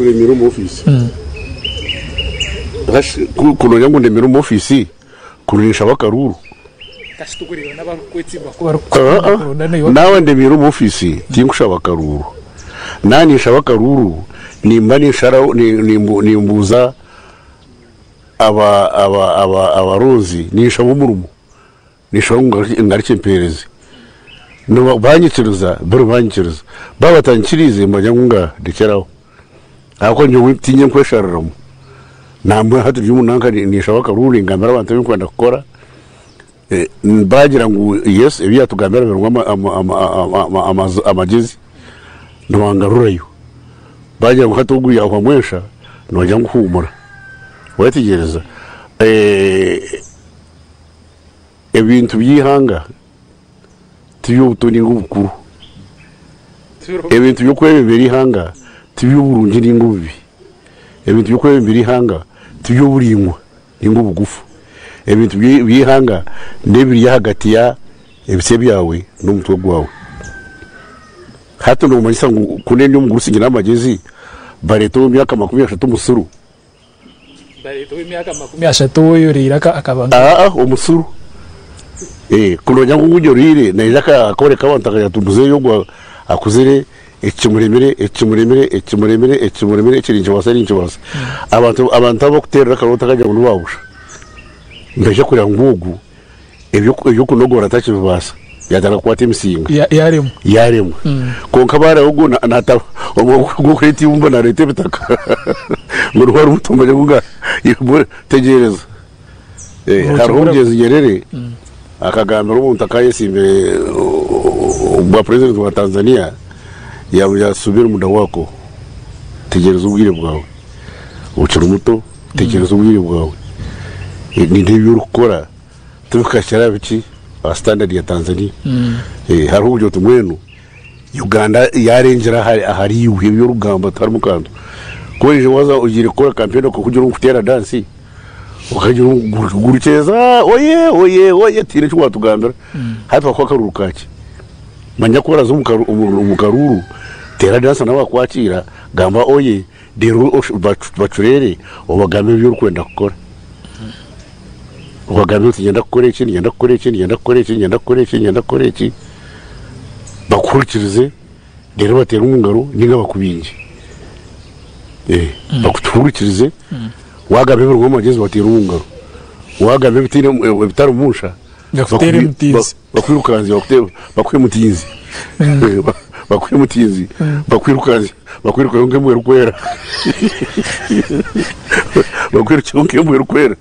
turemiire omu ofiisi. Ku noogira ngu ndemiire omu ofiisi, kuri ninshaba akaruuru. Naaba ndemiire omu ofiisi tinkushaba karuuru. Naaba ninshaba akaruuru nimba ninsharaho nimbuuza abaronzi ninshaba omurimo, ninshaba ngu ngarukye mpeereze. Banyikiriza biri banyikiriza, baaba batanyikiriize nimanya ngu ndekyere aho ahabw'okuba nyowe tiinye nkweshariramu. Nambwenu hati ndi omu nanka ninshaba akaruuru ningambira abantu ebi ndikwenda kukora. Baagira ngu yes ebi yaatugambira birimu amagyezi nibangarurayo. Baagira ngu hati ogu yaahwamu ensha nibagira ngu huumura. Waayetegyereza? Ebintu by'eihanga ti by'obuto nainga obukuru. Ebintu by'okwebembera eihanga ti by'oburungi nainga obubi. Ebintu by'okwebembera eihanga ti by'oburaingwa nainga obugufu. Ebintu by'eihanga n'ebiri ahagati ya ebitsya byawe n'omutwe gwawe. Hati noomanyisa ngu ku ndi omugurusi nyine amagyezi, bareeta ow'emyaka 30 omusiru? Bareeta ow'emyaka 30 ou oyoreire akaba nka. Aa omusiru. Ku noogira ngu ngunyoreire naija akooreka abantu akagira ati muzeeyi ogu akuzire, eki kimuremire, eki kimuremire, eki kimuremire, eki kimuremire, eki ninkibaasa, eki ninkibaasa. Abantu abantu abarikuteerera akaruru otakagira ngu nibaabusha, nibaija kureeba ngu ogu eby'okunogoora takibibaasa, yaatandika kukwata emisinga. Yaaremwa. Yaaremwa. Kwonka baareeba ogu ogw'okureeta eibumba naareeta ebitaka ngu niwe aributa omanye ngu tegyereza. Hariho Omugyenzi Nyerere akagambira omuntu akayesimbire obwa purezidenti wa Tanzania yamugira ati subiri muda wako, tegyereza obwire bwawe, okiri muto tegyereza obwire bwawe, nindeeba ebi orikukora tibikakira biki aha sitandadi ya Tanzania. Hariho obugira oti mbwenu Uganda yarengyera ahari iwe ebi orikugamba tiharimu kantu. Ku oriija waaza ogiire kukora kampeyini okakugira ngu kuteera dansi, okagira ngu gurukyeza oye oye oye tihaine eki waatugambira. Hati bakuha akaruuru kaaki? Manya ku oraaza omu karuuru, teera dansi n'abakwakiira, gamba oye, reero bacureere obagambire ebi orikwenda kukora. Obagambire oti niinyenda kukora eki, niinyenda kukora eki, niinyenda kukora eki, niinyenda kukora eki, niinyenda kukora eki. Bakuhurikirize reero bateere omu ngaro nainga bakubingye. Bakuhurikirize waagamba ebirimu amagezi bateere omu ngaro, waagamba ebitaine ebitarimu nsha Bakuteere emutiizi. Bakwirukanzye bakuhe emutiizi bakuhe emutiizi bakwirukanzye bakwirukeho nk'embwa erikwera bakwirukeho nk'embwa erikwera.